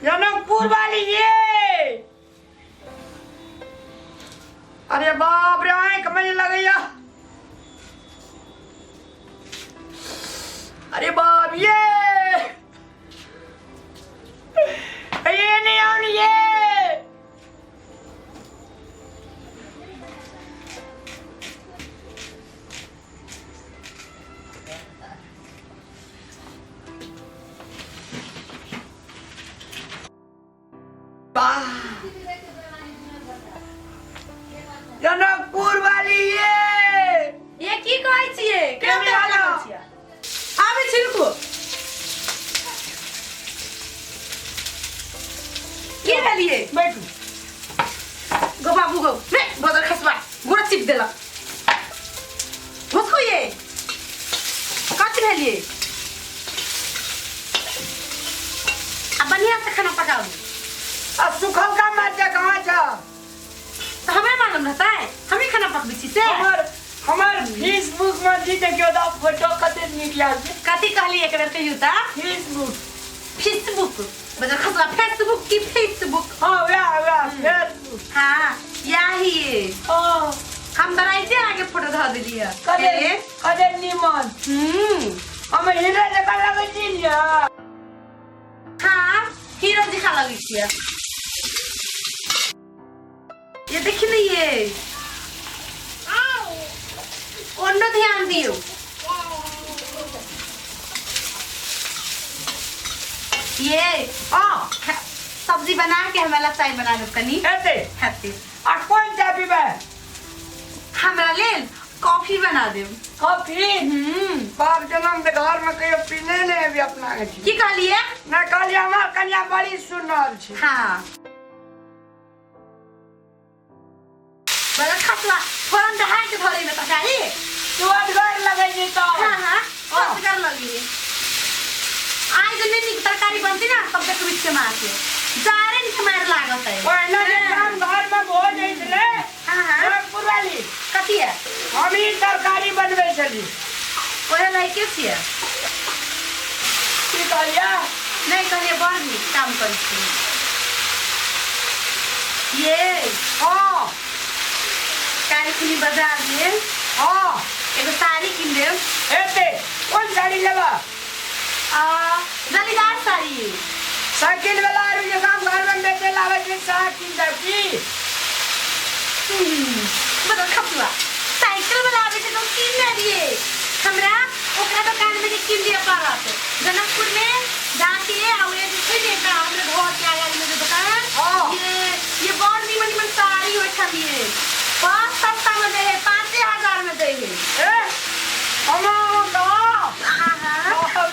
जनकपुर वाली ये। अरे बाप रे, आँख में लगैया। अरे बाप, ये नहीं आउनी ये। जनकपुर वाली ये। ये की कहै छियै? केना केना आलो? छियै? आबै छी, रुकू। की भेलियै? बैठू। गो बाबू गो रे, बदर खसबा गोड़ चिप देलक। घुसको ये, कथी भेलियै? आ बढ़िया से खाना पकाऊ। आ सुखल का मरचा कहाँ छ? तो हमें मालूम रहता है, हम ही खाना पकबै छी से। हमर हमर फेसबुक में जी देखियो त फोटो कते नीक लागै छै। कथी कहली एक बेर कहियौ त? फेसबुक। फेसबुक बदर खसबा, फेसबुक की फेसबुक? हाँ, वएह वएह फेसबुक। हाँ, यही। हाँ। हम तो राइते आके फोटो धऽ देलियै। कते कते नीमन। हम हीरो जकाँ लगै छी ने? हाँ, हीरो जकाँ लगै छियै। ये देखी ने, ये ओन्नो ध्यान दियौ। ये सब्जी बना के हमरा चाय बना देब कनी। हेतै। हेतै। आ कोन चाय पीबै? हमरा लेल कॉफी बना देब। कॉफी? बाप जनम के घर में कहियो पीने नहीं अभी अपना के छी। की कहलिए? ना कहलिए, हमर कन्या बड़ी सुनर छै। हाँ, बड़ा खसला फोरन दहा के धरे में तरकारी। सुअदगर लगै छै तो। हाँ हाँ, सुअदगर लगी। आज जो नीक तरकारी बनती ना, तब देखबी के मार के जारे के मार लागत है। पहले जे गाम घर में भोज होइ छलै, हाँ हाँ जनकपुर वाली, कथी है? हम ही तरकारी बनबै छली। ओहे लायके छियै। की कहलियै? नहीं कहलिए, बड़ नीक काम करै छी ये। काल्हि खुनी बाजार में एगो साड़ी किन देब। हेतै। कोन साड़ी लेबा? आ जालीदार साड़ी। साइकिल वाला आरू जे गाम घर में बेचे लाबै छै, सएह कीन देब की? बदल खपला, साइकिल वाला आबै छै तऽ कीन ले दिए। हमरा ओकरा दुकान में जे कीन दिए पड़त, जनकपुर में जाके। आ उहे जे छै ने एकटा हमरे घर के आगा में जे दुकान, ये बड़ निमन निमन साड़ी ओहिठाम ये बहुत सस्ता में दे है, 5000 में दे है। ए हम कहाँ? हाँ हाँ।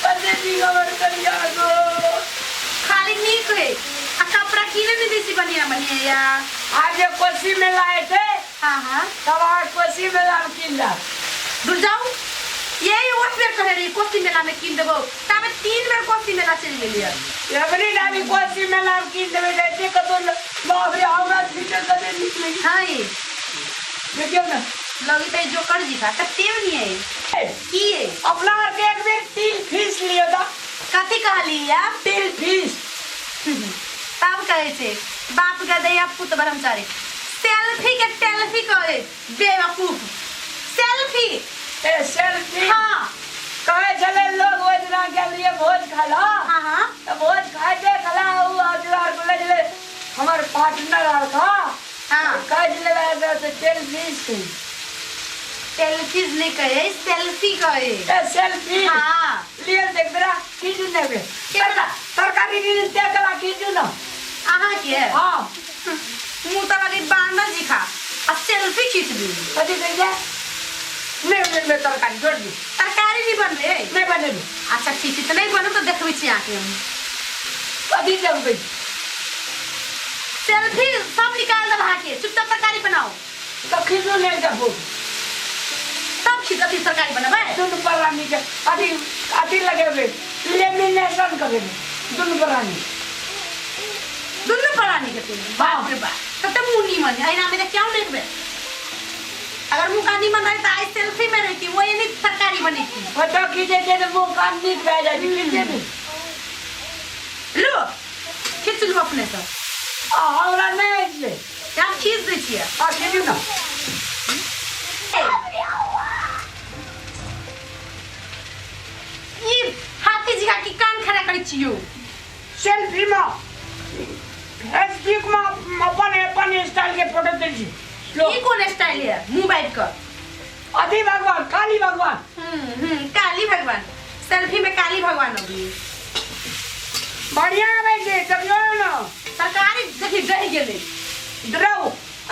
कते नीक हमर कनिया गो। खाली नीक है आ कपड़ा किने नहीं बेसी बढ़िया बढ़िया या। आब जे कोसी मेला हेतै, हाँ हाँ तब अहाँ कोसी मेला में कीन लेब। दूर जाऊ, यही ओठ बेर कहे रही कोसी मेला में कीन देबो, ताबे 3 बेर कोसी मेला चलि गेलियै। एबरी डाली कोसी मेला में कीन देबै, जाइ छियै कतौ। बाप रे, हमरा छीटे कते नीक लगी। हाँ ये। देखियौ ने। लगी तो जोकर जी का कते नहीं है की ये? अपना आरके एक बेर तिल फीस लियो ता। कथी कहली या? तिल फीस। तब कहै छै बाप गदैया पुत ब्रह्मचारी। सेल्फी के टेल्फी कहे बेवकूफ, सेल्फी। ए सेल्फी। हाँ। कहै छलै लोग, ओहि दिना गेल रहियै भोज खाय ला। हाँ हाँ तऽ भोज खाय जे खला उ आजू आर बोलै छलै हमर पार्टनर आर का। कहै छलै वएह से तेल फीस कही। सेल्फीज नहीं कहे, सेल्फी कहे। ए सेल्फी। हाँ। लिअ देख बेरा खींचू ने बे। केकरा? तरकारी की देखला खींचू ना। अहाँ के? हाँ। मुँह तऽ लगे बांदर जी खा आ सेल्फी खींच दी। कथी कहिए? नहीं नहीं, तरकारी छोड़ दी। तरकारी नहीं बनबे? नहीं बनेबे। अच्छा ठीक छै, तऽ नहीं बनू तऽ देखबै छी अहाँके हम। कथी देखबै? सेल्फी सब निकाल देब अहाँके, चुपचाप तरकारी बनाओ। तऽ खींचू नहीं देखू। तब खींच अथी तरकारी बनेबै। दुनू प्राणी के अथी अथी लगेबै, लेमिनेशन करेबै दुनू प्राणी। दुनू प्राणी के तुम? बाप रे बाप, कते मुँह नीमन है। अहिना में क्यों देखबे? अगर मुँह का नीमन रहे तो आई सेल्फी में रहती, वो ये नहीं तरकारी बनेती। फोटो खींचे छै तऽ मुँह कान नीक भए जाइ छै, खींचे नहीं। लो। लू अपने से। आ हमरा नहि अछि रे। हम खींच दै छियै। आ खींचू ना। ई हाथी जी की कान खड़ा करै छियो? सेल्फी में फेसबुक में अपन अपन स्टाइल के फोटो दै छी। लो। ई कोन स्टाइल है मुंह बाइट कर? अति भगवान, काली भगवान। काली भगवान, सेल्फी में काली भगवान अभी। बढ़िया आबै छै, देखियौ ने। तरकारी देखी रहि गेलै। द्रव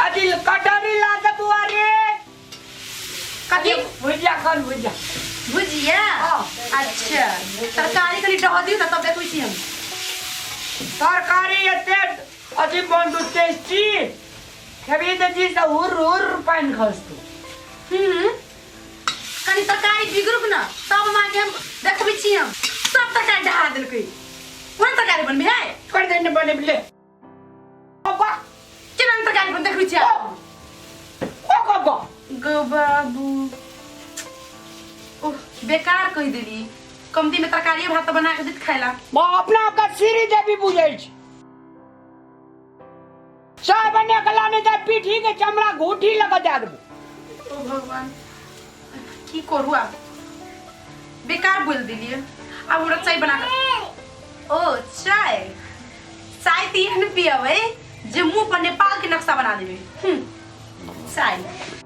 अथी कटोरी ला दे बुआ रे। कथी? भुजिया खान, भुजिया। भुजिया? हाँ। अच्छा, तरकारी कनि डह दियौ ने तब देखै छी हम। तरकारी एते अथी बनतौ टेस्टी, खेबही तऽ जी से हुर हुर पानि खसतौ। कनि तरकारी बिगड़ुक ने तब माँ के हम देखबै छी। हम सब तरकारी ढहा देलकै, कोन तरकारी बनबी है? कर दे ने बनेबले बाबा। केना तरकारी बन देखबै छी आब। ओ बाबा। गो बाबू, ओह बेकार कहि देली। कमती में तरकारी भात बना के देत खाइला। माँ अपना आपका सीरी देवी बुझै छै। चाय बने के लाने जा, पीठी के चमड़ा घूठी लगा दे देबो। ओ भगवान, की करू आब? बेकार बोल देलिए। आब हमरा चाय बना के, ओ चाय, चाय तऽ एहन पियबै जे मुंह पर नेपाल के नक्शा बना देबै। चाय।